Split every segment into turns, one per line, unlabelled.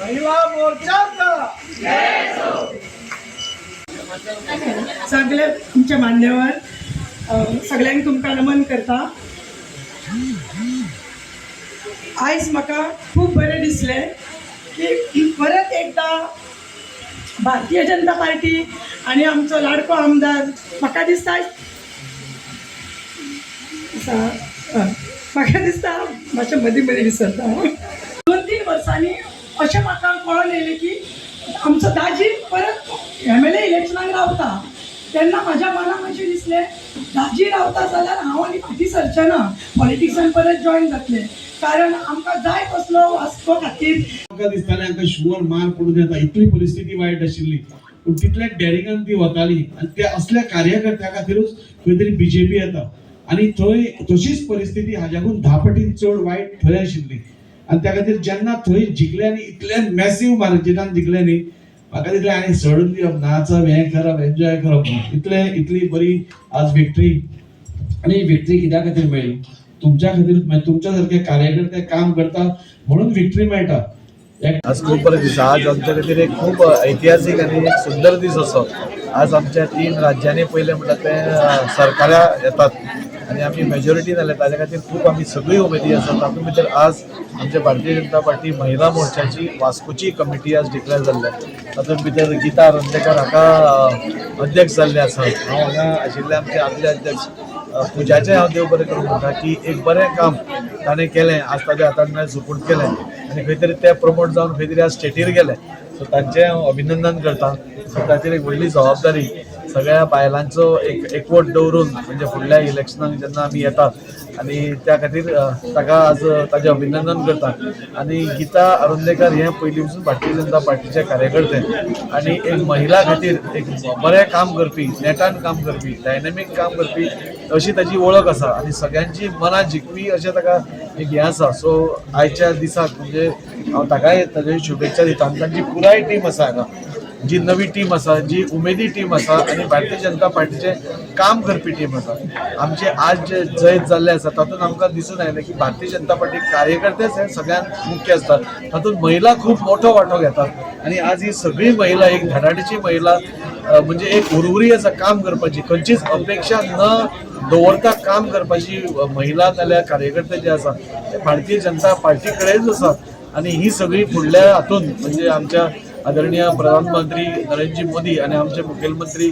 महिला मोर्चाचा.
सगळे आमचे मान्यवर, सगळ्यांक तुमकां नमन करता. आयज म्हाका खूब बरें दिसलें की परत एकदां भारतीय जनता पार्टी आनी आमचो लाडको आमदार, म्हाका दिसता आसा, म्हाका दिसता मातशें मदीं मदीं विसरता हांव. 2-3 वर्सांनी अशें म्हाका कळोन येयलें की आमचो दाजी परत एमएलए इलेक्शनाक रावता. तेन्ना म्हाज्या मनाक अशें दिसलें, दाजी रावता जाल्यार हांव आनी फाटीं सरचें ना, पॉलिटिक्सान परत जॉयन जातलें, कारण आमकां जाय तसलो वास्को खातीर.
आमकां दिसतालें हांकां शुवर मार पडून येता, इतली परिस्थिती वायट आशिल्ली. पूण तितल्या डॅरिंगान ती वताली आनी त्या असल्या कार्यकर्त्या खातीरूच खंय तरी बीजेपी येता. आनी थंय तशीच परिस्थिती हाज्याकून 10 पटीन चड वायट थंय आशिल्ली. आनी त्या खातीर जेन्ना थंय जिखले आनी इतले मॅसीव मार्जिनान जिखले न्ही, म्हाका दिसलें आनी सोडून दिवप, नाचप, हें करप, एन्जॉय करप. इतले इतली बरी आज विक्ट्री. आनी विक्ट्री कित्या खातीर मेळ्ळी? तुमच्या खातीर, तुमच्या सारखे कार्यकर्ते काम करता म्हणून विक्ट्री मेळटा.
आज खूब बरें दिसा. आज आमच्या खातीर एक खूब ऐतिहासीक आनी एक सुंदर दीस असो. आज आमच्या 3 राज्यांनी पयलें म्हणल्यार तें सरकारां येतात आनी आमी मेजॉरिटी जाले, ताज्या खातीर खूब आमी सगळीं उमेदी आसा. तातूंत भितर आज आमच्या भारतीय जनता पार्टी महिला मोर्चाची वास्कोची कमिटी आज डिक्लेअर जाल्ल्या. तातूंत भितर गीता आरोंदेकर हाका अध्यक्ष जाल्ले आसा. हांव हांगा आशिल्ले आमचे आदले अध्यक्ष पुजाचें हांव देव बरें करूं म्हणटा की एक बरें काम ताणें केलें. आज ताज्या हातान सुपूर्द केलें आनी खंय तरी ते प्रमोट जावन खंय तरी आज स्टेटीर गेले. सो तांचें हांव अभिनंदन करता. सो ताचेर एक व्हडली जबाबदारी सगळ्या बायलांचो एक एकवट दवरून, म्हणजे फुडल्या इलेक्शनाक जेन्ना आमी येतात, आनी त्या खातीर ताका आज ताजें अभिनंदन करता. आनी गीता आरोंदेकर हें पयलीं पसून भारतीय जनता पार्टीचे कार्यकर्ते आनी एक महिला खातीर एक बरें काम करपी, नेटान काम करपी, डायनेमीक काम करपी अशी ताजी वळख आसा आनी सगळ्यांची मनां जिखपी अशें ताका एक हें आसा. सो आयच्या दिसाक म्हणजे हांव ताकाय ताजे शुभेच्छा दिता. आनी तांची पुराय टीम आसा हांगा, जी नवी टीम आसा, जी उमेदी टीम आसा आनी भारतीय जनता पार्टीचें काम करपी टीम आसा. आमचे आज जे जैत जाल्ले आसा तातूंत आमकां दिसून आयलें की भारतीय जनता पार्टी कार्यकर्तेच हे सगळ्यांत मुख्य आसतात, तातूंत महिला खूब मोठो वांटो घेतात. आनी आज ही सगळी महिला एक धडाडीची महिला, म्हणजे एक उरउरी आसा काम करपाची, खंयचीच अपेक्षा न दवरता काम करपाची महिला जाल्यार कार्यकर्ते जे आसा ते भारतीय जनता पार्टी कडेनच आसा. आनी ही सगळी फुडल्या हातून म्हणजे आमच्या आदरणीय प्रधानमंत्री नरेंद्र मोदी आनी आमचे मुखेलमंत्री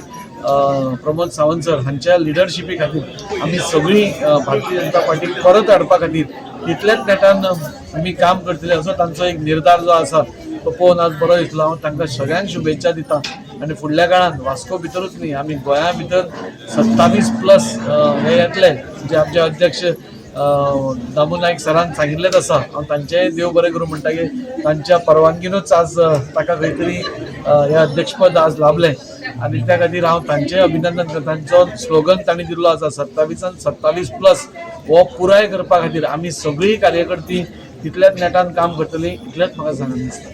प्रमोद सावंत सर हांच्या लिडरशिपी खातीर आमी सगळीं भारतीय जनता पार्टी परत हाडपा खातीर तितल्याच नेटान आमी काम करतले असो तांचो एक निर्धार जो आसा तो पळोवन आज बरो दिसलो. हांव तांकां सगळ्यांक शुभेच्छा दिता आनी फुडल्या काळान वास्को भितरूच न्ही, आमी गोंया भितर 27 प्लस हे येतले, जे आमचे अध्यक्ष दामू नायक सरान सांगिल्लेंच आसा. हांव तांचेंय देव बरें करूं म्हणटा की तांच्या परवानगीनूच आज ताका खंय तरी हें अध्यक्षपद आज लाभलें आनी त्या खातीर हांव तांचें अभिनंदन करता. तांचो स्लोगन तांणी दिल्लो आसा 27 27 प्लस, हो पुराय करपा खातीर आमी सगळीं कार्यकर्ती तितल्याच नेटान काम करतली, इतलेंच म्हाका सांगून दिसता.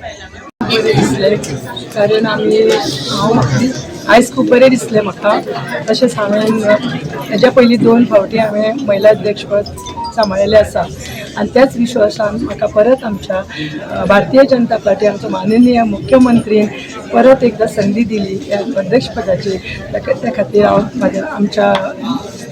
बरें दिसलें, कारण आमी हांव आयज खूब बरें दिसलें म्हाका. तशेंच हांवें हेज्या पयलीं 2 फावटी हांवें महिला अध्यक्षपद सांबाळिल्लें आसा आनी त्याच विश्वासान म्हाका परत आमच्या भारतीय जनता पार्टी, आमचो माननीय मुख्यमंत्रीन परत एकदां संदी दिली ह्या अध्यक्षपदाची. त्या खातीर हांव म्हाज्या आमच्या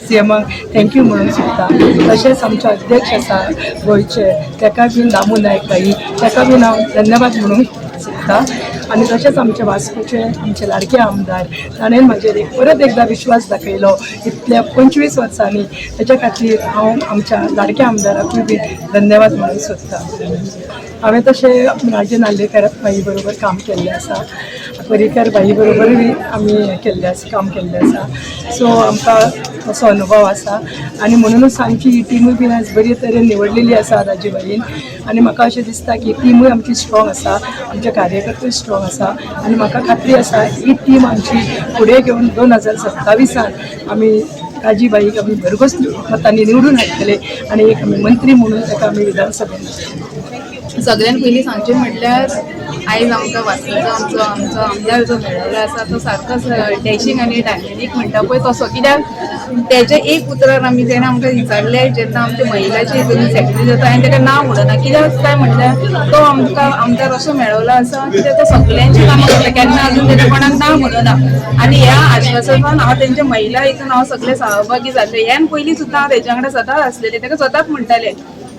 सीएमाक thank you म्हणूंक सोदता. तशेंच आमचे अध्यक्ष आसा गोंयचे, ताका बीन, दामू नायक भाई, ताका बीन हांव धन्यवाद म्हणूंक सोदता. आनी तशेंच आमचे वास्कोचे आमचे लाडके आमदार, ताणें म्हाजेर एक परत एकदां विश्वास दाखयलो इतल्या 25 वर्सांनी. तेच्या खातीर हांव आमच्या लाडक्या आमदाराकूय बी धन्यवाद म्हणूंक सोदता. हांवें तशें राजू नार्लेकर भाई बरोबर काम केल्लें आसा, पर्रीकर भाई बरोबरूय बी आमी हें केल्लें आसा, काम केल्लें आसा. सो आमकां तसो अनुभव आसा आनी म्हणुनूच आमची ही टिमूय बीन आज बरी तरेन निवडलेली आसा राजीव भाईन. आनी म्हाका अशें दिसता की टिमूय आमची स्ट्रॉंग आसा, आमचे कार्यकर्ते स्ट्रॉंग आसा आनी म्हाका खात्री आसा ही टीम आमची फुडें घेवन 2027 आमी राजीव भाईक आमी भरघोस मतांनी निवडून हाडटले आनी एक आमी मंत्री म्हणून ताका आमी विधानसभेन
सगळ्यात पयलीं सांगचें म्हटल्यार
आयज आमकां वास्कोचो आमचो आमचो आमदार जो मेळिल्लो आसा तो सारकोच डॅशींग आनी डायनॅमीक म्हणटा पळय तसो. कित्याक तेज्या एक उतरान आमी तेणें आमकां विचारलें जेन्ना आमच्या महिलाची हितून सेक्रेटरी जाता आनी तेका ना म्हणना. कित्याक काय म्हणल्यार तो आमकां आमदार असो मेळवलो आसा कित्याक तो सगळ्यांची कामां करता, केन्ना अजून तेणें कोणाक ना म्हणना. आनी ह्या आश्वासनान हांव तेंच्या महिला हितून हांव सगळे सहभागी जाल्लें. ह्यान पयलीं सुद्दां हांव तेज्या वांगडा सदांच आसलेलें, तेका सदांच म्हणटालें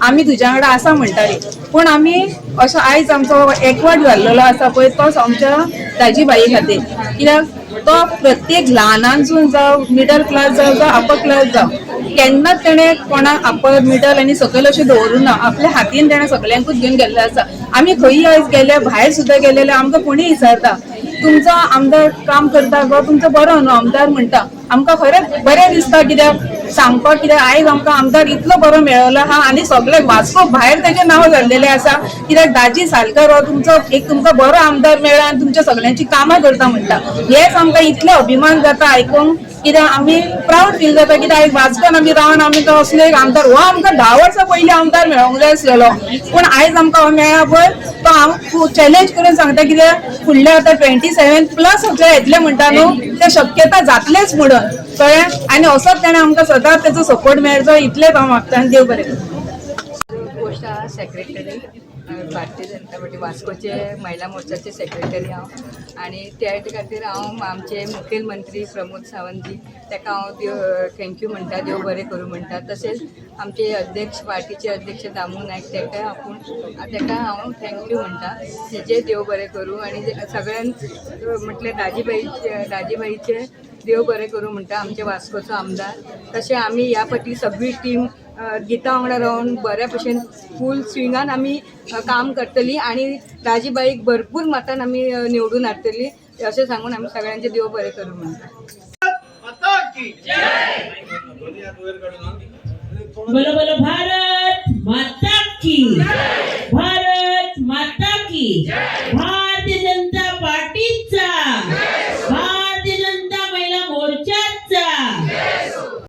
आमी तुज्या वांगडा आसा म्हणटाली. पूण आमी असो आयज आमचो एकवट जाल्लेलो आसा पळय तोच आमच्या दाजीभाई खातीर. कित्याक तो प्रत्येक ल्हानांसून जावं मिडल क्लास जावं जावं अपर क्लास जावं केन्नाच तेणें कोणाक अपर मिडल आनी सकयल अशें दवरूं ना. आपल्या हातीन तेणें सगल्यांकूच घेवन गेल्लें आसा. आमी खंयी आयज गेले, भायर सुद्दां गेलेले, आमकां कोणीय विचारता तुमचो आमदार काम करता गो, तुमचो बरो न्हू आमदार म्हणटा. आमकां खरेंच बरें दिसता कित्याक सांगपाक, कित्याक आयज आमकां आमदार इतलो बरो मेळ्ळो आहा आनी सगळे वास्को भायर तेजें नांव जाल्लेलें आसा. कित्याक दाजी सालकार हो तुमचो एक तुमकां बरो आमदार मेळ्ळा आनी तुमच्या सगळ्यांची कामां करता म्हणटा. हेच आमकां इतले अभिमान जाता आयकूंक, कित्याक आमी प्रावड फील जाता कित्याक आयज वास्कोन आमी रावन आमी तो असलो एक आमदार हो आमकां 10 वर्सां पयलीं आमदार मेळोंक जाय आसलेलो, पूण आयज आमकां हो मेळ्ळा पळय तो हांव चॅलेंज करून सांगता कित्याक फुडले आतां 27 प्लस सगळे येतले म्हणटा न्हू ते शक्यता जातलेच म्हणून कळ्ळें. आनी असोच तेणें आमकां सदांच तेजो सपोर्ट मेळचो इतलेंच हांव मागता आनी देव बरें करूं.
पोस्ट आहा सेक्रेटरी भारतीय जनता पार्टी वास्कोचे महिला मोर्चाचे सेक्रेटरी हांव आनी त्या खातीर हांव आमचे मुखेलमंत्री प्रमोद सावंतजी ताका हांव देव thank you म्हणटा, देव बरें करूं म्हणटा. तशेंच आमचे अध्यक्ष पार्टीचे अध्यक्ष दामू नायक ताका आपूण ताका हांव thank you म्हणटा, तेजे देव बरें करूं. आनी सगळ्यांक म्हटल्यार दाजीभाईचे दाजीभाईचे देव बरें करूं म्हणटा आमचे वास्कोचो आमदार. तशें आमी ह्या फावटी सगळी टीम गीता वांगडा रावन बऱ्या भशेन फूल स्विंगान आमी काम करतली आनी दाजीभाईक भरपूर मतान आमी निवडून हाडटली अशें सांगून आमी सगळ्यांचे देव बरें करूं म्हणटा.
बोलो बोलो भारत माता की, भारत माता की, भारतीय जनता